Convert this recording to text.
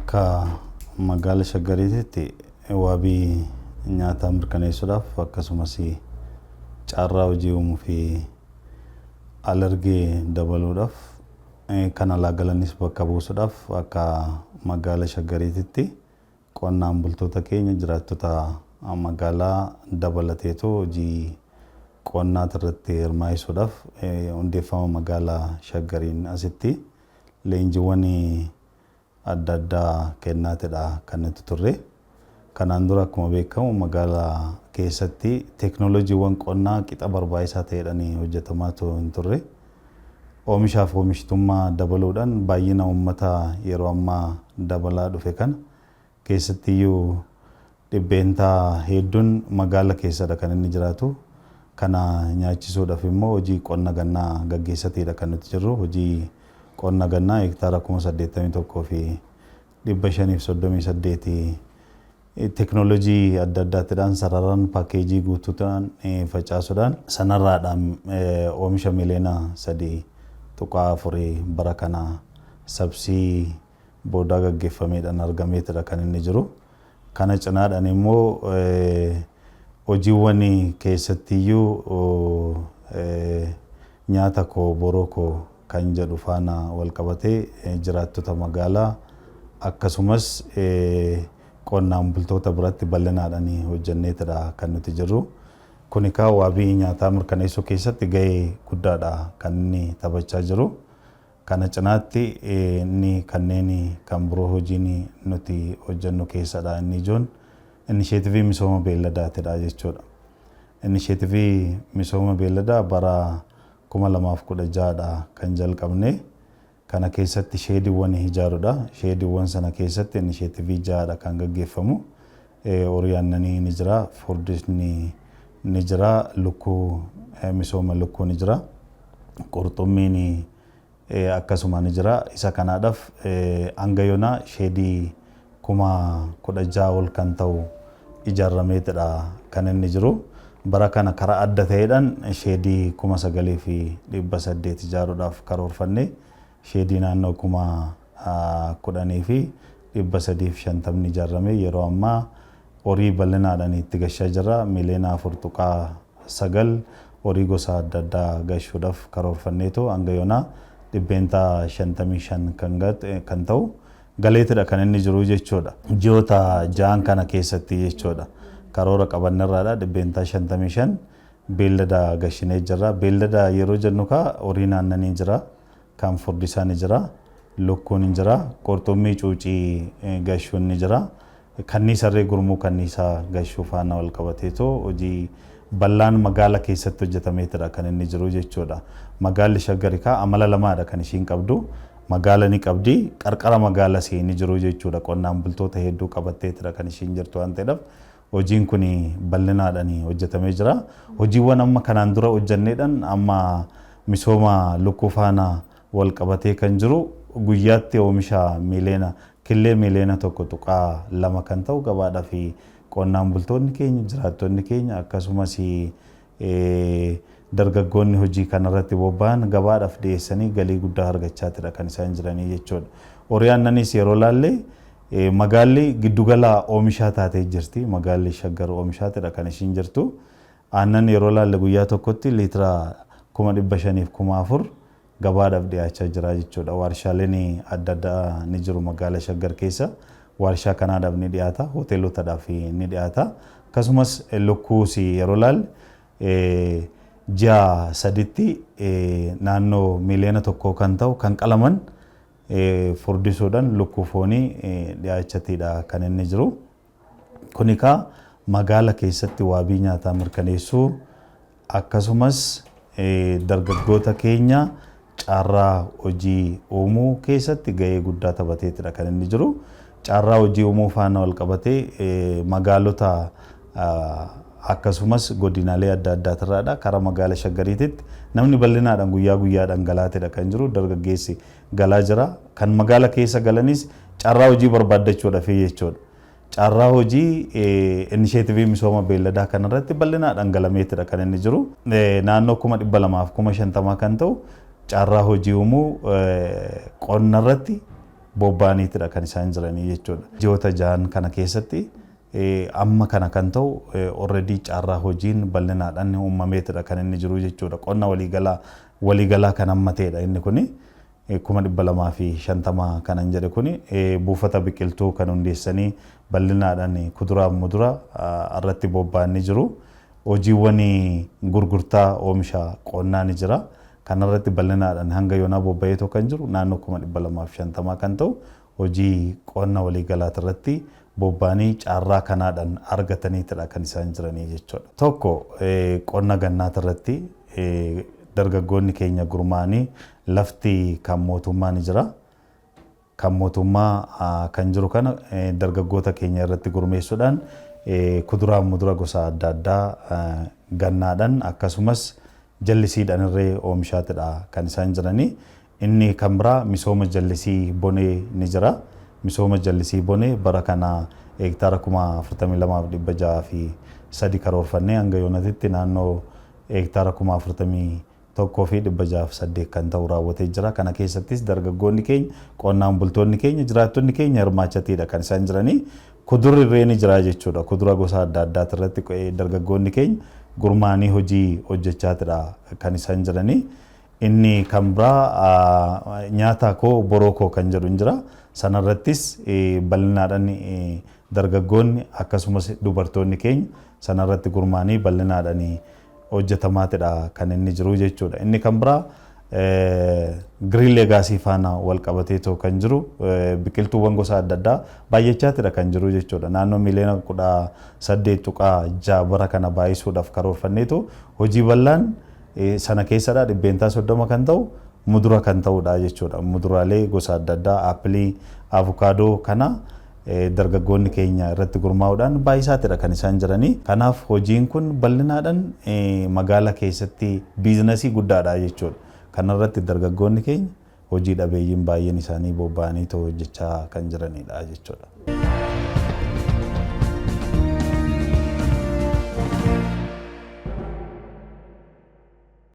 Akka magaala Shaggariititti wabii nyaataa mirkaneessuudhaaf, akkasumas carraa hojii uumuu fi alergee dabaluudhaaf, kan alaa galanis bakka buusuudhaaf, akka magaala Shaggariititti qonnaan bultoota keenya, jiraattota magaalaa dabalateetu hojii qonnaa irratti hirmaachisuudhaaf hundeeffama magaalaa Shaggariin asitti leenjiiwwan adda addaa kennaatidha kan nuti turre. Kanaan dura akkuma beekamu magaalaa keessatti teeknooloojiiwwan qonnaa qixa barbaachisaa ta'eedhaan hojjetamaa hin turre. Oomishaaf oomishtummaa dabaluudhaan baay'ina uummataa yeroo ammaa dabalaa dhufe kana keessattiyyuu dhibbeentaa hedduun magaala keessadha kan inni jiraatu. Kana nyaachisuudhaaf immoo hojii qonna gannaa gaggeessateedha kan nuti jirru. Hojii qonna gannaa hektaara 81,538 teeknooloojii adda addaatiidhaan sararaan paakeejii guutuudhaan facaasuudhaan sanarraadhaan oomisha miliyoona 3.4 bara kana sabsii boodaa gaggeeffameedhaan argameetidha kan inni jiru. Kana cinaadhaan immoo hojiiwwan keessattiyyuu nyaata koo boroo koo kan jedhu faana wal qabatee jiraattota magaalaa akkasumas qonnaan bultoota biratti bal'inaadhaan hojjenneetidha kan nuti jirru. Kuni kaa wabii nyaataa mirkaneessuu keessatti gahee guddaadha kan inni taphachaa jiru. Kana cinaatti inni kanneen kan biroo hojiin nuti hojjennu keessadha inni ijoon inisheetivii misooma beelladaatidha jechuudha. Inisheetivii misooma beelladaa bara 2016dha kan jalqabne. Kana keessatti sheediiwwan ijaaruudha. Sheediiwwan sana keessatti inisheetivii ja'adha kan gaggeeffamu. Horii aannanii ni jira, furdisni ni jira, lukkuu, misooma lukkuu ni jira, qurxummiin akkasuma ni jira. Isa kanaadhaaf hanga yoonaa sheedii 16,000 ol kan ta'u ijaarameetidha kan inni jiru. Bara kana karaa adda ta'eedhaan sheedii 9,800 ijaaruudhaaf karoorfanne, sheedii naannoo 10,350 ijaarame. Yeroo ammaa horii bal'inaadhaan itti gashaa jirra. Miliyoona 4.9 horii gosa adda addaa gashuudhaaf karoorfanneetu hanga yoonaa 55% kan ta'u galeetidha kan inni jiru jechuudha. Ji'oota 6n kana keessatti jechuudha. Karoora qabannerraadha 55% beellada gashinee jirra. Beellada yeroo jennu kaa horiin aannanii jira, kan furdisaa ni jira, lukkuun ni jira, qurxummii cuucii gashuun ni jira. Kanniisarree gurmuu kanniisaa gashuu faana wal qabateetoo hojii bal'aan magaala keessatti hojjetameetidha kan inni jiru jechuudha. Magaalli Shaggari kaa amala lamaadha kan ishiin qabdu. Magaala ni qabdi, qarqara magaala ishee ni jiru jechuudha. Qonnaan bultoota hedduu qabatteetidha kan ishiin jirtu waan ta'eedhaaf hojiin kun bal'inaadhaan hojjetamee jira. Hojiiwwan amma kanaan dura hojjenneedhaan amma misooma lukkuu faana wal qabatee kan jiru guyyaatti oomisha miliyoona killee miliyoona 1.2 kan ta'u gabaadhaa fi qonnaan bultoonni keenya, jiraattonni keenya, akkasumas dargaggoonni hojii kanarratti bobba'an gabaadhaaf dhiyeessanii galii guddaa argachaatidha kan isaan jiranii jechuudha. Horii aannaniis yeroo laalle magaalli giddugala oomishaa taatee jirti. Magaalli Shaggar oomishaatidha kan ishiin jirtu. Aannan yeroo laalle guyyaa tokkotti liitira 504,000 gabaadhaaf dhiyaachaa jira jechuudha. Warshaaleen adda addaa ni jiru magaala Shaggar keessa. Warshaa kanaadhaaf ni dhiyaata. Hoteelotadhaaf ni dhiyaata. Akkasumas lukkuus yeroo laalle ji'a saditti naannoo miliyoona 1 kan ta'u kan qalaman furdisuudhaan lukkuu foonii dhiyaachatiidha kan inni jiru. Kuni kaa magaala keessatti waabii nyaataa mirkaneessuu, akkasumas dargaggoota keenya carraa hojii uumuu keessatti gahee guddaa taphateetidha kan inni jiru. Carraa hojii uumuu faana wal qabatee magaalota akkasumas godinaalee adda addaatirraadha karaa magaala Shaggariititti namni bal'inaadhaan guyyaa guyyaadhaan galaatidha kan jiru. Dargaggeessi galaa jira. Kan magaala keessa galanis carraa hojii barbaaddachuudhaaf jechuudha. Carraa hojii inisheetivii misooma beelladaa kanarratti bal'inaadhaan galameetidha kan inni jiru. Naannoo 250,000 kan ta'u carraa hojii uumuu qonnarratti bobba'aniitidha kan isaan jiranii jechuudha. Ji'oota 6n kana keessatti amma kana kan ta'u already carraa hojiin bal'inaadhaan uumameetidha kan inni jiru jechuudha. Qonna waliigalaa kan hammateedha inni kuni. 250,000 kanan jedhe kuni buufata biqiltuu kan hundeessanii bal'inaadhaan kuduraa fi muduraa irratti bobba'anii jiru. Hojiiwwan gurgurtaa oomisha qonnaa ni jira. Kanarratti bal'inaadhaan hanga yoonaa bobba'eetoo kan jiru naannoo 250,000 kan ta'u hojii qonna waliigalaati irratti bobba'anii carraa kanaadhaan argataniitidha kan isaan jiranii jechuudha. Tokko, qonna gannaati irratti dargaggoonni keenya gurmaa'anii lafti kan mootummaa ni jira. Kan mootummaa kan jiru kana dargaggoota keenya irratti gurmeessuudhaan kuduraa fi mudura gosa adda addaa gannaadhaan akkasumas jallisiidhaan irree oomishaatidha kan isaan jiranii. Inni kan biraa misooma jallisii bonee ni jira. Misooma jallisii bonee bara kana heektaara 42,603 karoorfannee hanga yoonatitti naannoo heektaara 41,608 kan ta'u raawwatee jira. Kana keessattis dargaggoonni keenya, qonnaan bultoonni keenya, jiraattonni keenya hirmaachatiidha kan isaan jiranii. Kudurri irree ni jira jechuudha. Kudura gosa adda addaati irratti dargaggoonni keenya gurmaa'anii hojii hojjechaatidha kan isaan jiranii. Inni kan biraa nyaata koo boroo koo kan jedhu hin jira. Sanarrattis bal'inaadhaan dargaggoonni akkasumas dubartoonni keenya sanarratti gurmaa'anii bal'inaadhaan hojjetamaatidha kan inni jiru jechuudha. Inni kan biraa Green Legacy faana wal qabateetoo kan jiru biqiltuuwwan gosa adda addaa baay'achaatidha kan jiru jechuudha. Naannoo miliyoona 18.6 bara kana baay'isuudhaaf karoorfanneetu hojii bal'aan sana keessadha 30% kan ta'u mudura kan ta'udha jechuudha. Muduraalee gosa adda addaa aappilii, avukaadoo kana dargaggoonni keenya irratti gurmaa'uudhaan baay'isaatidha kan isaan jiranii. Kanaaf hojiin kun bal'inaadhaan magaala keessatti biizinasii guddaadha jechuudha. Kanarratti dargaggoonni keenya hojii dhabeeyyiin baay'een isaanii bobba'anii hojjechaa kan jiranidha jechuudha.